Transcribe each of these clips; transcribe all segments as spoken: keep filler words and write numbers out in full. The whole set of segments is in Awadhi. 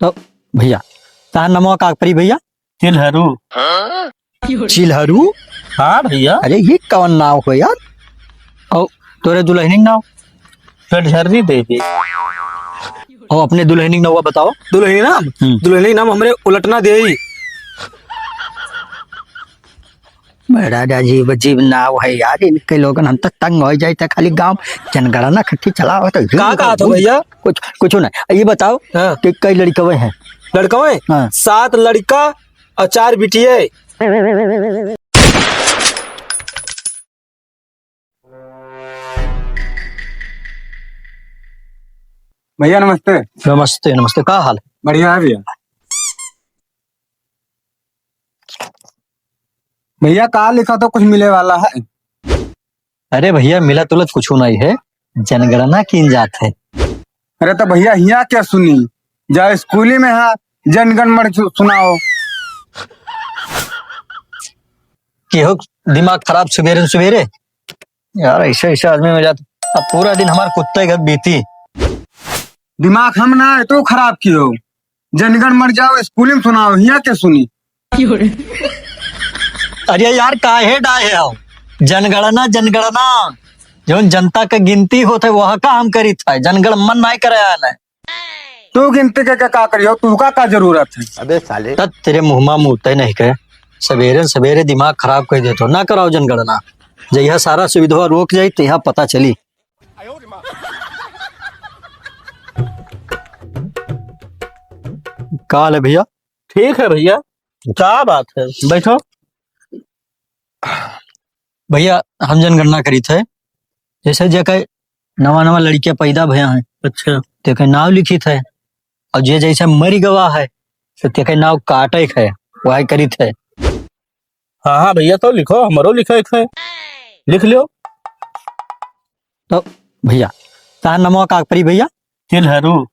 तो भइया, तहार नमवा का परी भइया? चिल्हरू। चिल्हरू? हाँ भइया। अरे, ये कवन नाव हो यार? औ तोरे दुलहिनी क नाव? पेटझर्री देवी। औ अपने दुलहिनी क नउवा बताओ। दुलहिनी नाम? हम्म। दुलहिनी नाम हमरे उलटना देई। बड़ा अजीब अजीब नाव है यार इनके लोगन, हम तो तंग होइ जाइत है। खाली गाँव जनगणना खट्टी चलावत है। का कहत हो भइया? कुछ, कुछ ना। ये बताओ हाँ। कि कई लड़कवे हैं? लड़कवे? हाँ। सात लड़का और चार बिटिये। भइया नमस्ते। नमस्ते, नमस्ते। का हाल है? बढ़िया है भइया। भइया का लिखा तो कुछ मिले वाला है? अरे भइया, मिलत उलत कुछ नहीं है, जनगणना कीन जात है। अरे तो भइया हियाँ क्या सुनी, जा स्कूली में है, जनगण मन सु-, सुनाओ। केहू दिमाग खराब सुबेरे सुबेरे? यार, ऐसे, ऐसे आदमी में जात, अब पूरा दिन हमार कुत्ते घर बीती। दिमाग हम ना है, तू खराब कियो। जनगण मर जाओ, स्कूल में सुनाओ, हियाँ के सुनी? अरे यार, काहे डाहे हो? जनगणना, जनगणना, जौन जनता के गिनती होत है, वह काम करित है, जनगण मन नाहीं करे आयल है। तू गिनती के, के का करियो? तू का, का जरूरत है? अबे साले। तब तेरे मुँह मा मुँह तय नहीं के। सबेरे सबेरे दिमाग खराब कर देतो। ना कराओ जनगणना। जहिया सारा सुविधा रोक जाई, तहिया पता चली। का हाल है भइया? ठीक है भइया, का बात है? बैठो। भइया, हम जनगणना करित है, जैसे जेके नवा नवा लड़किया पैदा भया हैं, अच्छा। तेके नाव लिखित है, और जे जैसे मरि गवा है, तो तेके नाव काटे है, वह करित है। हाँ, हाँ भइया, तो लिखो, हमरो लिखे के है, लिख लियो। तो भइया, तार नमवा का परी भइया? चिल्हरू।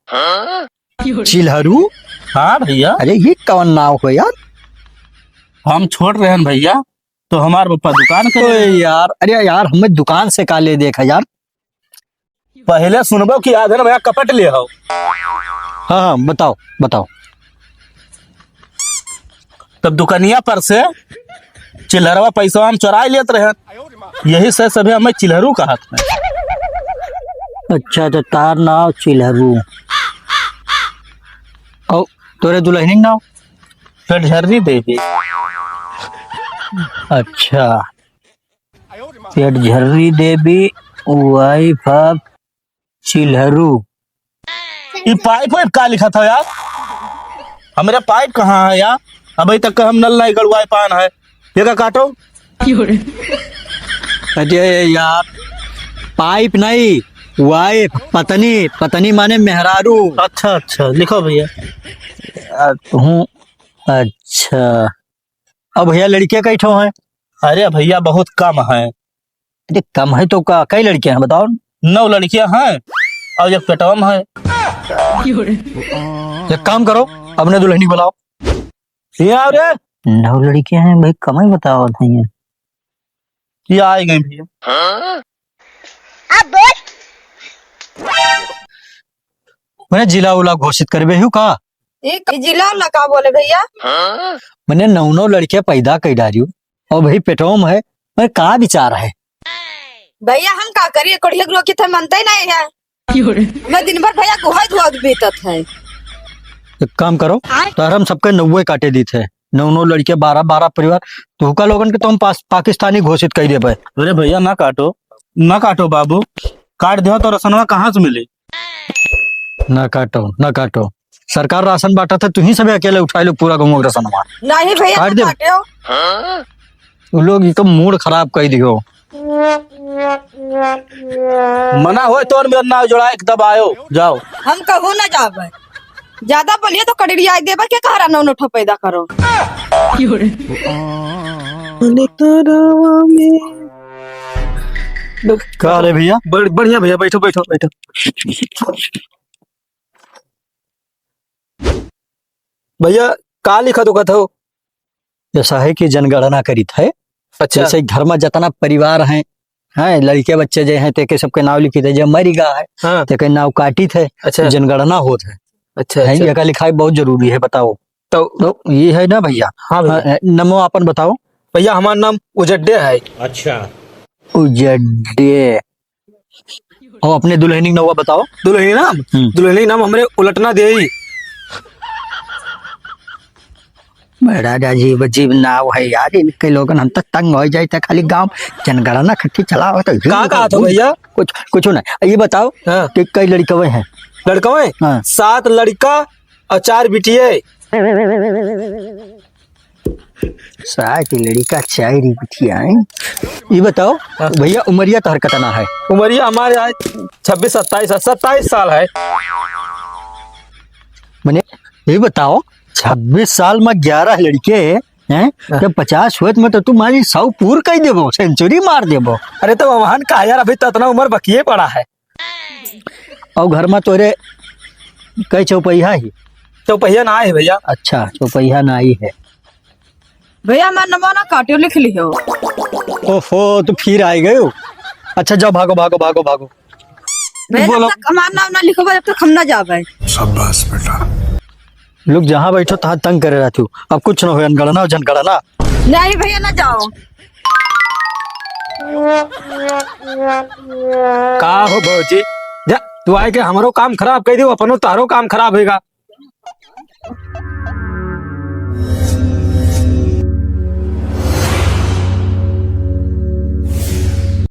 चिल्हरू? हाँ भइया। अरे, ये कवन नाव हो यार? हम छोट रहन भइया, तो हमार पप्पा दुकान करे ओए रहे। यार, अरे यार, हमें दुकान से का ले देखा यार? पहले सुनबो कि आधे में कपट ले हो। हाँ, हाँ, बताओ, बताओ। तब दुकनिया पर से चिल्हरवा पैसवा हम चोराई लेत रहे, यही से सभे हमें चिल्हरू कहत है। अच्छा, तो तार नाव चिल्हरू। औ तोरे दुलहिनी नाव? पेटझर्री देवी। अच्छा, पेटझर्री देवी, wife of चिल्हरू। ई पाइप वाइप का लिखा था यार? हमरे पाइप कहाँ है यार? अभी तक हम नल नहीं गड़वाए पान है। ये का काटो? अरे यार, पाइप नहीं, wife, पत्नी, पत्नी माने मेहरारू। अच्छा, अच्छा, लिखो भइया। आ, तू, अच्छा। अब भइया लड़किया कई ठो हैं? अरे भइया बहुत कम हैं। अरे कम है तो का, कई लड़कियां हैं बताओ? नौ लड़कियां हैं और एक पेटवा में है। एक काम करो, अपने दुलहिनी बुलाओ। ये आओ रे। नौ लड़कियां हैं भाई, कम ही बताओ भइया। ये आ गई भइया। मने जिला उला घोषित करबे हूँ का? ई क-, जिला उला का बोले भइया? मने नौ नौ लड़कियां पैदा कई डारियो और भाई पेटवा में है, मने का विचार है? भइया हम का करिए, कोढ़िया के रोकी थे मनते ही नहीं है। मैं दिन भर भइया गुहाई धोआ के बीतत है। एक काम करो, तो हम सबके नौवे काटे दीत है, नौ नौ लड़के, बारह बारह परिवार, तुहका लोगन के तो हम पास-, पाकिस्तानी घोषित कई देबे। अरे भइया ना काटो, ना काटो बाबू, काट दो तो रसनवा कहाँ से मिली? ना काटो, ना काटो। सरकार राशन बांटत है, तुहीं सबे अकेले उठाए लो पूरा गाँव का राशनवा। नहीं भइया, काट ना दे। काटो। उ लोग ई तो मूड खराब कई दियो। मना होय तो मेरा नाव जोड़ा एक दबायो, जाओ। हम कहूँ ना जाबे। ज्यादा बोलिए तो कड़ड़िया देबे के कहरा नौ नौ ठो पैदा करो। का हाल है भइया? बढ़-, बढ़िया भइया, बैठो, बैठो, बैठो। भइया, का लिखत हो, कहत हो? जैसा है कि जनगणना करित है, अच्छा। जैसे घर में जितना परिवार हैं, हैं, लड़के बच्चे जे हैं, तेके सबके नाव लिखित है, जे मरि गा है, हाँ। तेके नाव काटित है, अच्छा। जनगणना होत है। अच्छा, है, अच्छा। एका लिखाई बहुत जरूरी है, बताओ। तो तो ये है ना भैया? हाँ भैया। हाँ, नमो आपन बताओ। भैया, हमार नाम उजड्डे है। अच्छा। उजड्डे। और अपने दुल्हनी का नाम बताओ। दुल्हनी नाम? हम्म। दुल्हनी नाम हमरे उलटना देई। बड़ा अजीब अजीब नाव है यार, इनके लोगन हम तो तंग होइ जाइत है, खाली गाँव जनगणना खट्टी चलावत है। का कहत हो भैया? कुछ, कुछ ना। ये बताओ हाँ। कि कई लड़कवे हैं? लड़कवे? हाँ। सात लड़का और चार बिटिये। सात लड़का, चार बिटिया हैं। ये बताओ हाँ। भैया, उमरिया तोहर कतना है? उमरिया हमारे आज छब्बीस सत्ताईस है, सत्ताईस साल है। मने, ये बताओ, छब्बीस साल में ग्यारह लड़के हैं, हाँ। तो पचास होत में तो तू मारी सौ पूर कइ देबो, सेंचुरी मार देबो। अरे तो वहन का यार, अभी तो इतना उम्र बकिए पड़ा है। और घर में तोरे कई चौपहिया ही? चौपहिया ना है भैया। अच्छा, चौपहिया ना ही है। भैया, हमार नमवा ना काटियो, लिख लिहो। ओफो, तू फिर आइ गयो। अच्छा, जाओ, भागो, भागो, भागो, भागो। भैया, बोलो। जब तक हमार नाम ना लिखोबा, जब तक हम ना जाबे। शाबाश बेटा। लोग जहाँ बैठो, तहाँ तंग करे रहती हो। अब कुछ ना हो, जनगणना, जनगणना। नहीं भैया, ना जाओ। का हो भौजी, जा, तू आए के हमरो काम खराब कइ दियो, अपनो तारो काम खराब होइगा।